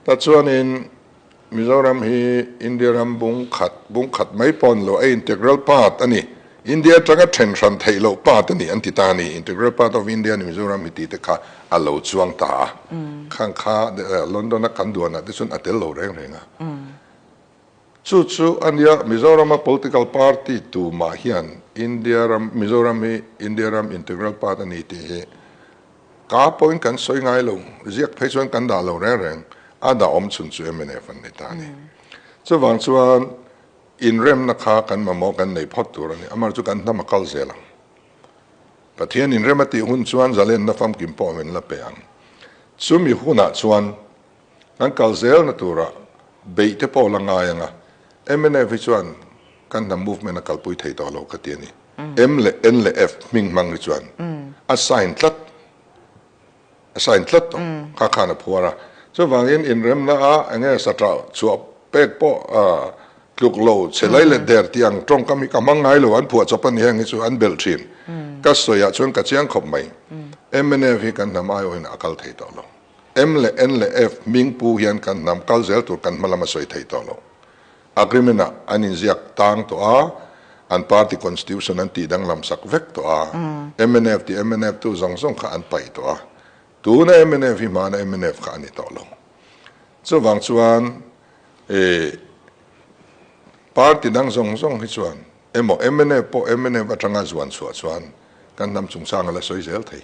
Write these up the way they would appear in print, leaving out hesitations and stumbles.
Tachuanin Mizoram hi India ram bung khat, bung khat mai pawh a ni lo, a integral part a ni. India atanga then hran theih loh part a ni an ti ta a ni. Integral part of India a ni Mizoram hi tih te kha a lo chuang ta a. Khang kha London a kan duanah te chuan a tel lo reng reng a. Chu chu a nia Mizorama political party tumah hian India ram, Mizoram hi India ram integral part a ni tih hi Ka pawhin kan sawi ngai lo, ziak phei chuan kan dah lo reng reng, a dah awm chhun chu mnf an ni ta a ni. Chuvang chuan inremna kha kan mamawh kan nei phawt tur a ni, amah chu kan hnam a kal zel ang. Pathian inrem a tih hun chuan zalenna famkim pawh min la pe ang. Chumi hunah chuan kan kal zelna tura beih te pawh la ngai ang a, mnf hi chuan kan hnam movement a kalpui thei tawh lo ka ti a ni. M leh N leh F hming hmang hi chuan a sign tlat, a sign tlat tawh kha khan a phuar a. Chuvangin inremna a enge satra chhuah pek pawh tluk lo che lai leh der tih ang tawngkam hi ka hmang ngai lo, an phuah chawp a ni heng hi chu an belh thin. Ka sawiah chuan ka chiang khawp mai. Mnf hi kan hnam aiawhin a kal thei tawh lo. M leh N leh F hming pu hian kan hnam kal zel tur kan hma lam a sawi thei tawh lo. Agreement ah an inziak tang tawh a, an party constitution an tih danglam sak vek tawh a, mnf tih mnf tu zawng zawng kha an paih tawh a, tuna mnf hi hmana mnf kha a ni tawh lo. Chuvang chuan eh party dang zawng zawng hi chuan emaw mnf pawh mnf atanga zuan chhuah chuan kan hnam chungchang a la sawi zel thei.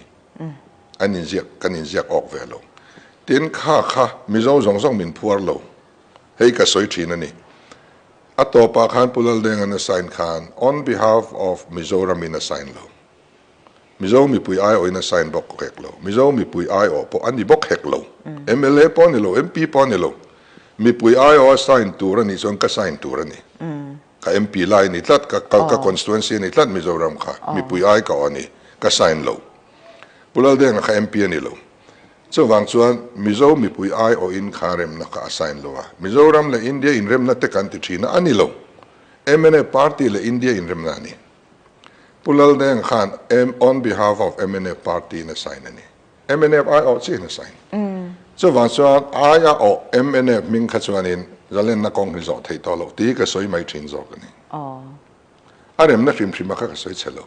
An inziak kan inziak awk ve lo. Tin kha kha Mizo zawng zawng min phuar lo. Hei ka sawi thin a ni. A tawpah khan Pu Laldenga'n a sign khan on behalf of Mizoram in a sign lo. Mizo mipui aiawhin a sign bawk hek lo. Mizo mipui aiawh pawh a ni bawk hek lo. Mla pawh a ni lo, MP pawh a ni lo. Mipui aiawh a sign tur a nih chuan ka sign tur a ni. Ka MP lai a ni tlat, ka ka constituency a ni tlat Mizoram kha. Mipui ai ka awh a ni. Ka sign lo. Pu Laldenga kha MP a ni lo. Chuvang chuan Mizo mipui aiawhin kha remna kha a sign lo a, Mizoram leh India inremna te kan ti thin a, a ni lo. Mnf party leh India inremna a ni. Pu Laldeng khan on behalf of mnf party in a sign a ni. Mnf aiawh chiahin a sign. Chuvang chuan ai a awh mnf hming kha chuanin zalenna kawng hi zawh theih tawh loh tih hi ka sawi mai thin zawk a ni. A remna hrim hrim a kha ka sawi chhe lo.